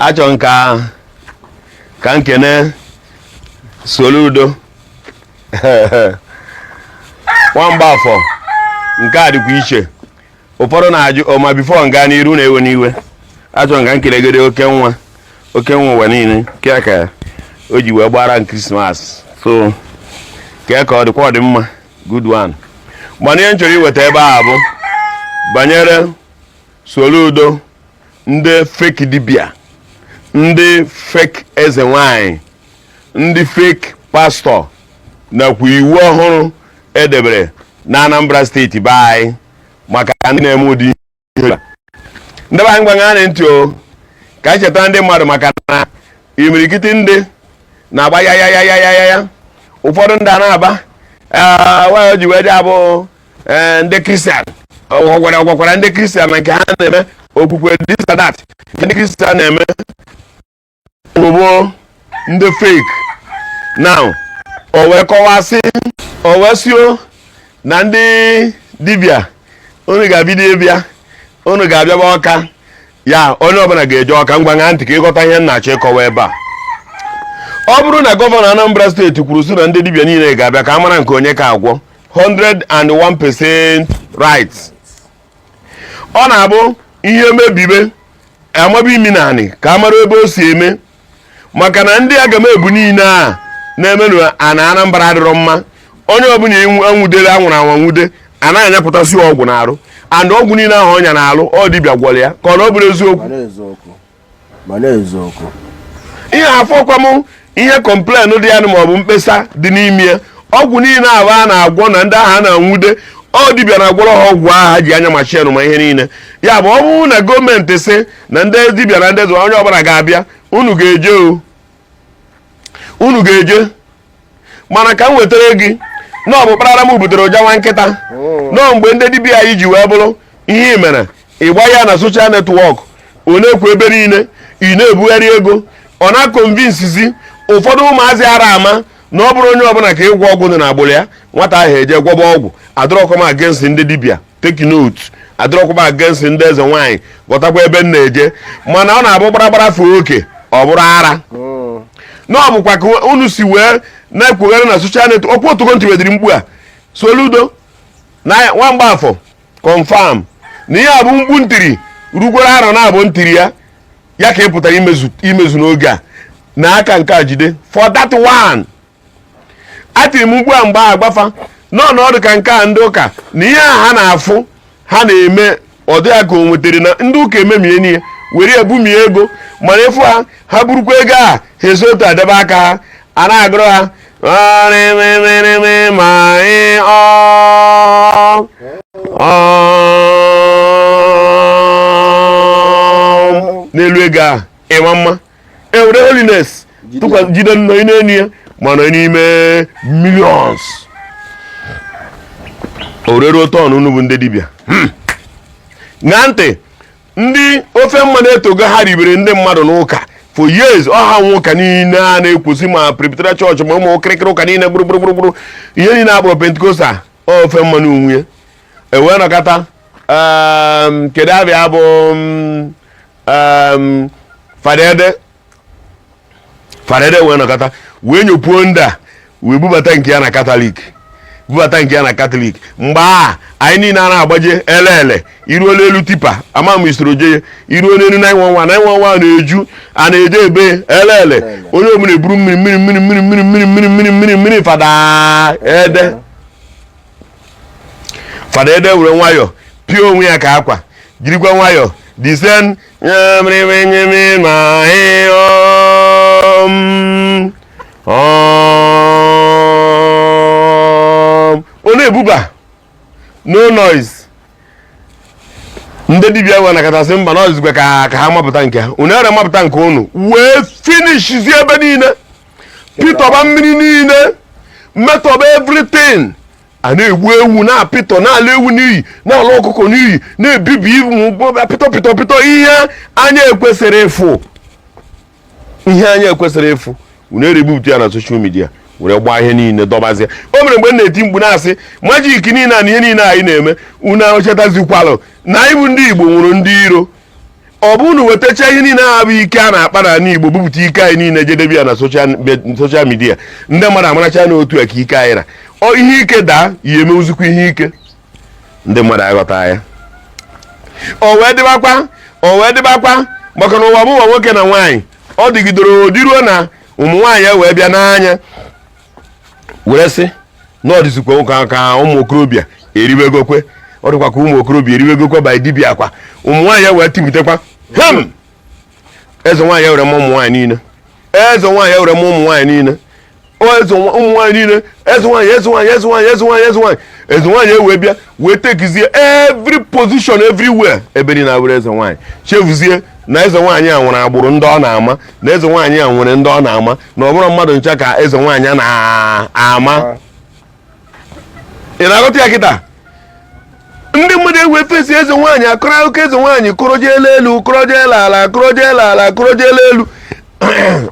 Achọ m ka m kene Soludo Nwamgbafọ. Nke a dịkwa iche. Ụfọdụ na-ajụ ọma. Before m gaa n'iru, na-ewe n'iwe, achọrọ m ka m kelegode oke nwa, oke nwa ụwa niile ke ka o ji wee gbara m Christmas. So kee ka ọ dịkwa, ọ dị mma, good one. Mana ihe m chọrọ iweta ebe a bụ banyere Soludo, ndị fake dibia, ndị fake eze nwanyị, ndị fake pastor, nakwa iwu ọhụrụ edebere na Anambra Steeti be anyị maka ndị na-eme ụdị ihe a. Ndị be anyị, gbaṅa ntị o, ka anyị cheta ndị mmadụ, maka na imirikiti ndị na-agba ya ya ya ya ya ya ya. Ụfọdụ ndị a na-aba wee ji wee dị abụ ndị Christian gwara gwakwara ndị Christian na nke ha na-eme okwukwe, this and that, nke ndị Christian na-eme bụ ndị fake. Now o wee kọwasị, o wee sio na ndị dibịa, unu ga-abido ịbịa, unu ga-abịaba Ọka ya, onye ọbụla ga-eje Ọka. Ngwa, ṅaa ntị ka ịghọta ihe m na-achọ ịkọwa ebe a. Ọ bụrụ na governor Anambra Steeti kwuru sị na ndị dibịa niile ga-abịa ka a mara nke onye ka agwọ, 101% right. Ọ na-abụ ihe mebibe, amaba imi na anị ka a mara ebe o si eme, maka na ndị agamebu niile a na-eme ana Anambra adịrọ mma. Onye ọbụla anwudere, anwụrụ anwụ anwude, anaghị anyapụtasị ọgwụ n'arụ, and ọgwụ niile ahụ ọnya na-alụ, ọ dibịa gwọrọ ya, ka ọ na ọ bụrụ eziokwu. Mana eziokwu, mana eziokwu. Ihe afọkwa m, ihe complain dị ya maọbụ mkpesa dị n'ime ya, ọgwụ niile ahụ a na-agwọ na ndị ahụ a na-anwude, ọ dibịa na-agwọrọ ha ọgwụ ahụ ha ji anya machine ma ihe niile ya bụ. Ọ bụrụ na gọọmenti sị na ndị dibịa na ndị eze, onye ọbụla ga-abịa, unu ga-eje o, unu ga-eje. Mana ka m wetara gị na ọ bụ kparara m butere ụja nwa nkịta nọọ mgbe ndị dibịa anyị ji wee bụrụ ihe ị mere, ịgba ya na social network, ọ na-ekwu ebe niile, ị na-ebugharị ego, ọ na-aconvincezi ụfọdụ ụmụazị ara ama na ọ bụrụ onye ọbụla ka ịgwọ ọgwụ dị n'agbụrụ ya, nwata ahụ eje gwọba ọgwụ. Adọrọkwa m against ndị dibịa, take note, adọrọkwa m against ndị eze nwaanyị, ghọtakwa ebe m na-eje. Mana ọ na-abụ gbaragbara fee oke, ọ bụrụ ara na ọ bụkwa ka unu si wee na-ekwugharị na social network. Okwu otugo ntị wediri mkpu a, Soludo na Nwamgbafọ confirm na ihe a bụ mkpu ntiri rugworo arọ na-abụ ntiri ya ya ka ị pụtara imezu n'oge a na aka nke a jide for that one. Atiri m mkpu a mgbe a gbafa nọ n'ọdụ ka nke a ndị ụka na ihe a ha na-afụ ha na-eme, ọ dị ya ka o nwetara na ndị ụka ememie n'ihe were ebumie ego. Mana efu ha, ha burukwa ego a, ha esi otu adebe aka ha, a na-agụrụ ha ma ị ọ ọ n'elu ego a. Ịma mma ewere holiness tụkwasị jide nnọọ n'elu ya, mana n'ime millions o ruo turn unu bụ ndị dibịa. Ṅaa ntị, ndị ofe mmanụ etogo, ha ribere ndị mmadụ n'ụka for years. Ọha nwe ụka niile a na-ekwusi, ma Presbyterian Church, ma ụmụ kịrịkịrị ụka niile gburugburu, ihe niile akpọrọ Pentecostal, ofe mmanụ onwe ewee nọkọta. Kedu abịa bụ Fada Fada wee nọkọta wee nyopuo ndị a, wee bubata nke ya na Catholic, bubata nke ya na Catholic. Mgbe a anyị niile a na-agbaje elele, iruola elu tipper, ama m isoro jee, iruo n'elu 911, 911 na-eju, a na-eje ebe elele, onye ọbụla eburu mmiri mmiri mmiri mmiri mmiri mmiri mmiri mmiri mmiri mmiri. Fada Ede, Fada Ede were nwayọ pịa onwe ya ka akwa, jirikwa nwayọ disen ma ọ na-ebuba, no noise. Ndị dibịa nwe nakọtasị mba n'ọzikwe ka ha mapụta nke ha, unu ere mapụta nke unu wee finishizie ebe niile, pitọba mmiri niile, metọba everything. A na-egbu ewu, na-apịtọ, na-ala ewu n'iyi, na-ala ọkụkọ n'iyi, na-ebibi pịtọ pịtọ pịtọ. Ihe anya ekwesịrị ịfụ, ihe anya ekwesịrị ịfụ, unu erebupụta ya na social media. Were gbaa ihe niile dọbazie. O mere mgbe m na-eti mkpu na-asị magic niile na ihe niile anyị na-eme, unu echetazikwalu na anyị bụ ndị Igbo nwụrụ ndị iro. Ọ bụ unu wetacha ihe niile ahụ bụ ike a na-akpa n'ala Igbo, bupụta ike anyị niile, jedebe ya na social media, ndị mmadụ amaracha na otu a ka ike anyị na ọ ihe ike daa ya emewuzikwa ihe ike, ndị mmadụ aghọta ya. O wee dịbakwa, o wee dịbakwa, maka na ụwa bụ ụwa nwoke na nwaanyị. Ọ dịgidere odiruo na ụmụ nwaanyị e wee bịa n'anya were sị na ọ dịzikwa ụka ka ụmụ okorobịa eribegokwe. Ọ dịkwa ka ụmụ okorobịa eribegokwe by dibịa kwa. Ụmụ nwaanyị wee tipụtakwa hem eze nwaanyị were mma ụmụ nwaanyị niile, eze nwaanyị were mma ụmụ nwaanyị niile, eze ụmụ nwaanyị niile, eze nwaanyị, eze nwaanyị, eze nwaanyị, eze nwaanyị, eze nwaanyị, eze nwaanyị ewee bịa wee tekizie every position everywhere ebe niile abụrụ eze nwaanyị. Chefuzie na eze nwaanyị a nwere agbụrụ ndị ọ na-ama, na eze nwaanyị a nwere ndị ọ na-ama, na ọ bụrụ mmadụ ncha ka eze nwaanyị a na-ama. Ị na-aghọta ya kịta? Ndị mmadụ ewee fesi eze nwaanyị, akọrọ akụkọ eze nwaanyị, kụrọjeela elu, kụrọjeela ala, kụrọjeela ala, kụrọjeela elu.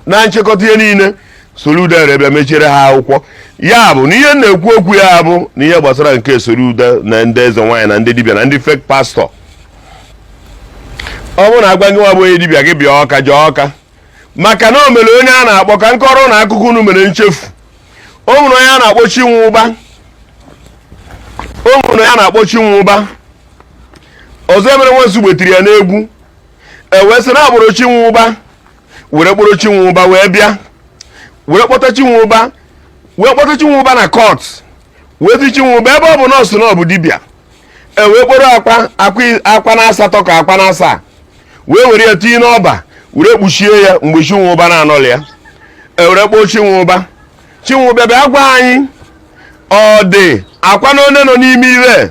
Na nchịkọta ihe niile, Soludo bịa mechiere ha akwụkwọ. Ya bụ na ihe m na-ekwu okwu ya bụ na ihe gbasara nke Soludo na ndị eze nwaanyị na ndị dibịa na ndị fake pastor. Ọ bụrụ na agwa gị nwa bụ onye dibịa, gị bịa Ọka, jee Ọka, maka na o mere onye a na-akpọ ka nkọrọ na akụkọ unu mere nchefu. O nwere onye a na-akpọ Chinwụba, o nwere onye a na-akpọ Chinwụba. Ọzọ emere nwansu gbetiri ya n'egwu, e wee sị na agbụrụ Chinwụba, were kpọrọ Chinwụba wee bịa, were kpọta Chinwụba, wee kpọta Chinwụba na court, wee ti Chinwụba ebe ọ bụ nọọsụ na ọ bụ dibịa. E wee kpọrọ akwa akwa akwa na asatọ ka akwa na asaa, wee were ya tinye n'ọba, were kpuchie ya mgbe Chinwụba na-anọlị ya. E were kpọọ Chinwụba. Chinwụba bịa gwa anyị ọ dị akwa na onye nọ n'ime ire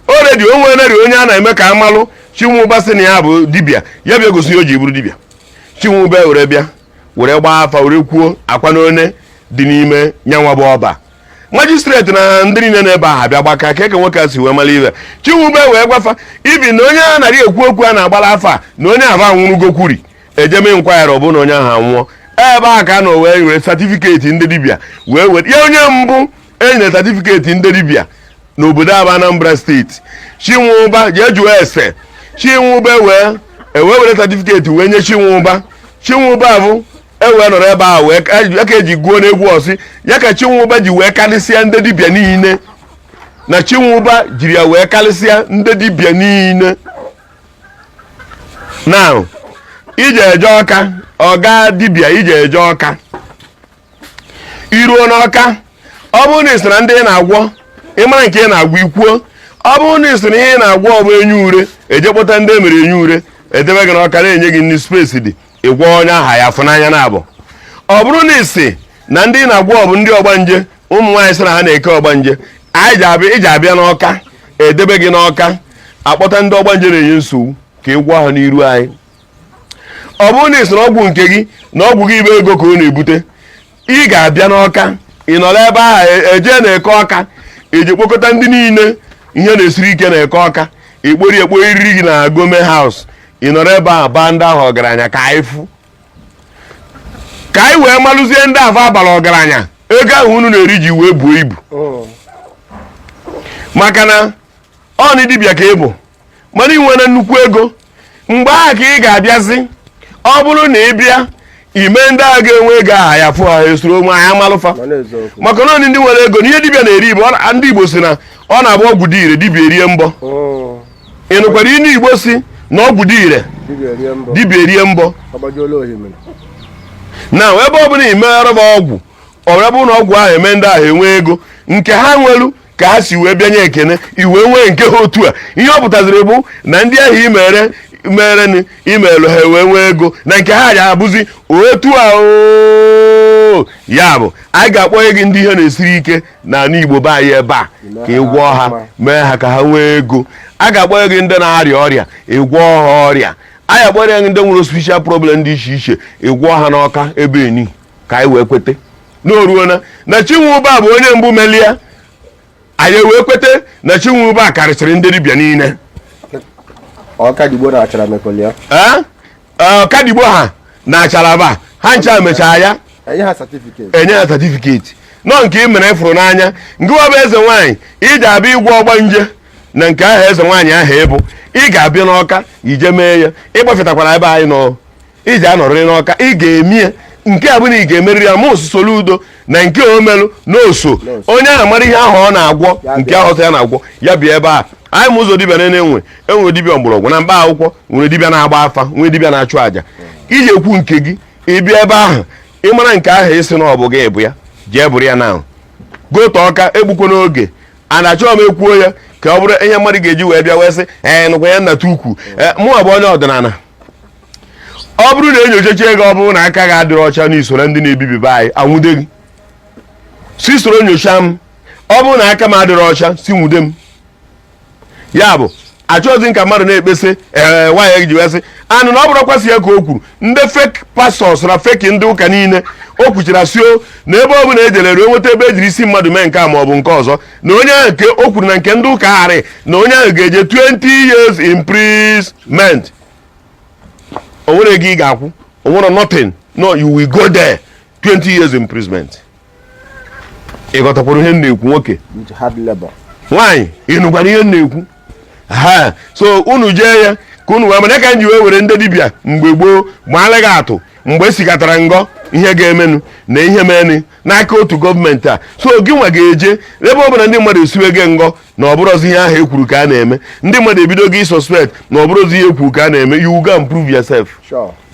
oredi o nwere onye a na-eme ka amalụ. Chinwụba sị na ya bụ dibịa, ya bịa gosi ya o ji bụrụ dibịa. Chinwụba were bịa, were gbaa afa, were kwuo akwa na one dị n'ime nyanwa bụ ọba. Magistrate na ndị niile na-ebe ahụ abịa gbaka ka eke nwoke a si wee mara ibe. Chinwụba wee gwafa ibi na onye a narị ekwu okwu a na-agbara afa a, na onye ahụ anwụrụgokwuri. Ejeme nkwayara, ọ bụ na onye ahụ anwụọ. Ebe a ka a nọ wee were certificate ndị dibịa wee were ya. Onye mbụ enyere certificate ndị dibịa n'obodo abụ Anambra State, Chinwụba. Jee jụọ ese Chinwụba, wee ewee were certificate wee nye Chinwụba. Chinwụba bụ ewee nọrọ ebe ahụ wee ya ka eji gụọ n'egwu ọsị ya ka Chinwụba ji wee karịsịa ndị dibịa niile, na Chinwụba jiri ya wee karịsịa ndị dibịa niile. Now, ije eje Ọka, ọga dibịa, ije eje Ọka, iruo n'Ọka, ọ bụrụ na ị sị na ndị ị na-agwọ, ịmara nke ị na-agwọ, ikwuo. Ọ bụrụ na ị sị na ihe ị na-agwọ ọ bụ enyi ure, eje kpọta ndị emere enyi ure, edebe gị n'Ọka, na-enye gị nri, space dị, ịgwọ onye aha ya afụ n'anya na abụ. Ọ bụrụ na ị sị na ndị ị na-agwọ ọ bụ ndị ọgbanje, ụmụ nwaanyị sị na ha na-eke ọgbanje, anyị ji abịa, iji abịa n'Ọka, edebe gị n'Ọka, akpọta ndị ọgbanje na-enye nsogbu ka ị gwọọ ha n'iru anyị. Ọ bụrụ na ị sị na ọgwụ nke gị na ọgwụ gị bụ ego ka ọ na-ebute, ị ga-abịa n'Ọka, ị nọrọ ebe ahụ eje na-eke Ọka, eji kpokọta ndị niile ihe na-esiri ike na-eke Ọka, ekpori ekpo eriri gị na gome house, ị nọrọ ebe ahụ baa ndị ahụ ọgaranya, ka anyị fụ, ka anyị wee malụzie ndị afọ abalị ọgaranya ego ahụ unu na-eri ji wee buo ibu. Maka na ọ na dibịa ka ị bụ, mana ị nwere nnukwu ego, mgbe ahụ ka ị ga-abịazi. Ọ bụrụ na ị bịa ime ndị agha ga-enwe ego aha ya fụ ha esoro onwe anyị amalụfa. Mana eziokwu. Maka na ndị nwere ego na ihe dibịa na-eri bụ ndị Igbo si na ọ na-abụ ọgwụ dị ire, dibịa erie mbọ. Ị nụkwara inu Igbo si na ọgwụ dị ire, dibịa rie mbọ, dibịa erie mbọ. Ọgbajuola ohimiri. Na ebe ọ bụla imegharị bụ ọgwụ, ọ bụrụ na ọgwụ ahụ eme ndị ahụ enwe ego nke ha nwelu ka ha si wee bịanye ekene, iwee nwee nke ha otu a. Ihe ọ pụtaziri bụ na ndị ahụ imere mere imerụ ha wee nwee ego na nke ha ga-abụzi otu a. Oo, ya bụ anyị ga-akpọnye gị ndị ihe na-esiri ike n'ala Igbo be anyị ebe a ka ị gwọọ ha, mee ha ka ha nwee ego. A ga-akpọnye gị ndị na-arịa ọrịa, ị gwọọ ha ọrịa. Anyị akpọrọ gị ndị nwere spiritual problem dị iche iche, ị gwọọ ha n'Ọka ebe eni, ka anyị wee kwete na o ruona na Chinwụba bụ onye mbụ melie. Anyị wee kwete na Chinwụba karịsịrị ndị dibịa niile. Ọkadigbo na achara mekọlia. Ee, Ọkadigbo ha na acharaba ha ncha mechaa ya. Enye ha certificate. Enye ha certificate. Nọ nke ị mere fụrụ n'anya. Nke bụ eze nwaanyị, ị ga-abịa ịgwọ ọgbanje na nke ahụ eze nwaanyị ahụ ịbụ, ị ga-abịa n'Ọka ije mee ya. Ịgbafetakwara ebe anyị nọ, iji anọrịrị n'Ọka, ị ga-eme ya. Nke a bụ na ị ga-emeriri ya. Ma Soludo na nke omelu n'oso onye ahụ mara ihe ahụ ọ na-agwọ, nke ahụ ọsọ ya na-agwọ ya, bịa ebe a. Anyị ma ụzọ dibịa na enwe enwere dibịa mgbọrọgwụ na mkpa akwụkwọ, nwere dibịa na-agba afa, nwere dibịa na-achụ àjà. Iji ekwu nke gị, ịbịa ebe ahụ, ịmara nke ahụ ịsị na ọ bụ gị bụ ya, jee bụrụ ya. Na gote Ọka, egbukwa n'oge a na-achọ m ekwuo ya ka ọ bụrụ ihe mmadụ ga-eji wee bịa wee sị, ee, nụkwa ya nnata ukwu. Mụnwa bụ onye ọdịnala. Ọ bụrụ na enyochacha ego, ọ bụrụ na aka gị adịrị ọcha n'isoro ndị na-ebibi be anyị, anwude gị. Si soro nyocha m, ọ bụrụ na aka m adịrị ọcha, si nwude m. Ya bụ, achọghịzi ka mmadụ na-ekpesị. Ee, nwaanyị ji wee sị anụ na ọ bụrụkwasị ya ka o kwuru, ndị fake pastors na fake ndị ụka niile, o kwuchara si o na ebe ọ bụla ejere ruo nweta ebe ejiri isi mmadụ mee nke a ma ọ bụ nke ọzọ, na onye ahụ nke o kwuru na nke ndị ụka gharị, na onye ahụ ga-eje 20 years imprisonment. O nwere ego ị ga-akwụ, o nwere nothing. No, you will go there, 20 years imprisonment. Ị ghọtakwara ihe m na-ekwu, nwoke? With hard labor. Nwaanyị, ị nụkwara ihe m na-ekwu ha? So unu jee ya ka unu wee mana ka m ji wee were ndị dibịa mgbe gboo gbaala gị atụ, mgbe e sikatara ngọ ihe ga-emenụ na ihe meni n'aka otu gọọmenti a. So gị nwa ga-eje ebe ọ bụla ndị mmadụ esiwe gị ngọ na ọ bụrụzi ihe ahụ ekwuru ka a na-eme, ndị mmadụ ebido gị suspect na ọ bụrụzi ihe ekwuru ka a na-eme. You go and prove yourself.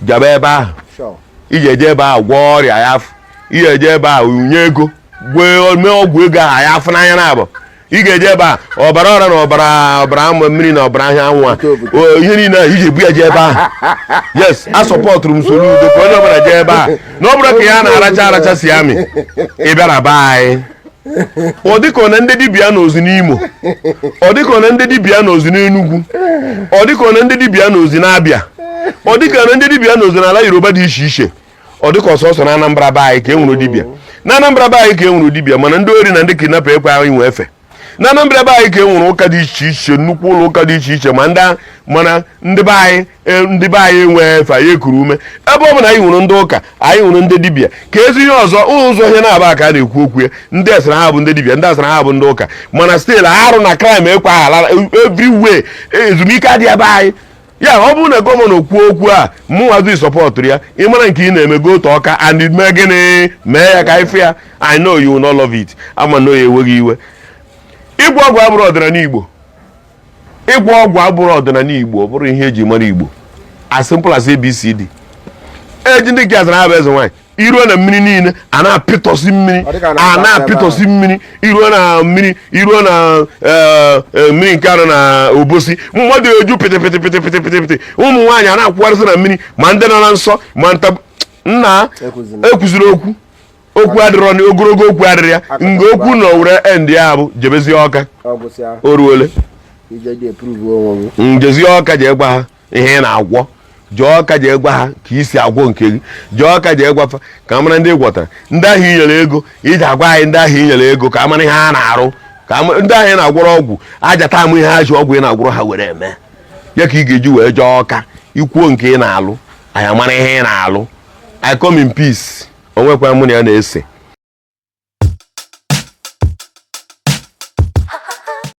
Jaba ebe ahụ. Iji eje ebe ahụ gwọọ ọrịa ya afọ, iji eje ebe ahụ nye ego gwee mee ọgwụ ego ahụ ya afọ n'anya na abụ. Ị ga-eje ebe a, ọbara ọra na ọbara ọbara ama mmiri na ọbara ahịa anwụ a, o, ihe niile ahụ iji ebu ya jee ebe ahụ. Yes, a sọpọtụrụ m Soludo ka onye ọbụla jee ebe a, na ọ bụrụ ka ya na-aracha aracha si amị. Ị bịara be anyị, ọ dịka na ndị dibịa n'ozi n'Imo, ọ dịka na ndị dibịa n'ozi n'Enugwu, ọ dịka na ndị dibịa n'ozi n'Abịa, ọ dịka na ndị dibịa n'ozi n'ala Yoruba dị iche iche, ọ dịka ọsọsọ na Anambra be anyị ka e nwere dibịa. Na Anambra be anyị ka e nwere dibịa, mana ndị ori na ndị kidnapper ekwe anyị nwe efe. Na Anambra be anyị ka e nwere ụka dị iche iche, nnukwu ụlọ ụka dị iche iche, ma ndị mana ndị be anyị, ndị be anyị enwe efe. Anyị ekuru ume ebe ọ bụ na anyị nwere ndị ụka, anyị nwere ndị dibịa. Ka ezi ihe ọzọ ụzọ ihe na-aba ka a na-ekwu okwu ya, ndị asịrị ha bụ ndị dibịa, ndị asịrị ha bụ ndị ụka, mana still arụ na crime ekwe aghara everywhere. Ezumike adịghị ebe anyị. Ya ọ bụrụ na gọvanọ kwuo okwu a, mụnwazi sọpọtụrụ ya. Ịmara nke ị na-eme, go to Ọka and mee gịnị, mee ya ka ife ya. I know you will not love it. Ama na ya enweghị iwe. Ịgwọ ọgwụ abụrụ ọdịnala Igbo. Ịgwọ ọgwụ abụrụ ọdịnala Igbo, ọ bụrụ ihe eji mara Igbo. As simple as ABCD. Eji ndị nke azara ha bụ eze nwaanyị, iruo na mmiri niile a na-apịtọsi mmiri. Ọ dịka a a na-ata na-apịtọsi mmiri. Iruo na mmiri, iruo na mmiri nke anọ na Obosi, mmadụ eju pịtị pịtị pịtị pịtị pịtị pịtị. Ụmụ nwaanyị a na-akwụgharịsị na mmiri, ma ndị nọ na nsọ, ma nta nna. Ekwuzina. Ekwuziri okwu, okwu adịrọ na ogologo, okwu adịrị ya nga okwu nọ were end ya bụ jebezie Ọka. Ọ gwụsịa. O ruole. Ije dị eprove onwe gị. Njezie Ọka, jee gwa ha ihe ị na-agwọ. Jee Ọka, jee gwa ha ka isi agwọ nke gị. Jee Ọka, jee gwafa ka a mara ndị ị gwọtara, ndị ahụ i nyere ego. Iji agwa anyị ndị ahụ i nyere ego ka a mara ihe ha na-arụ, ka ndị ahụ ị na-agwọrọ ọgwụ ajata amụ ihe ha ji ọgwụ ị na-agwọrọ ha were eme ya, ka ị ga-eji wee jee Ọka ikwuo nke ị na-alụ, anyị amara ihe ị na-alụ. I come in peace. O nwekwa mụ na ya na-ese.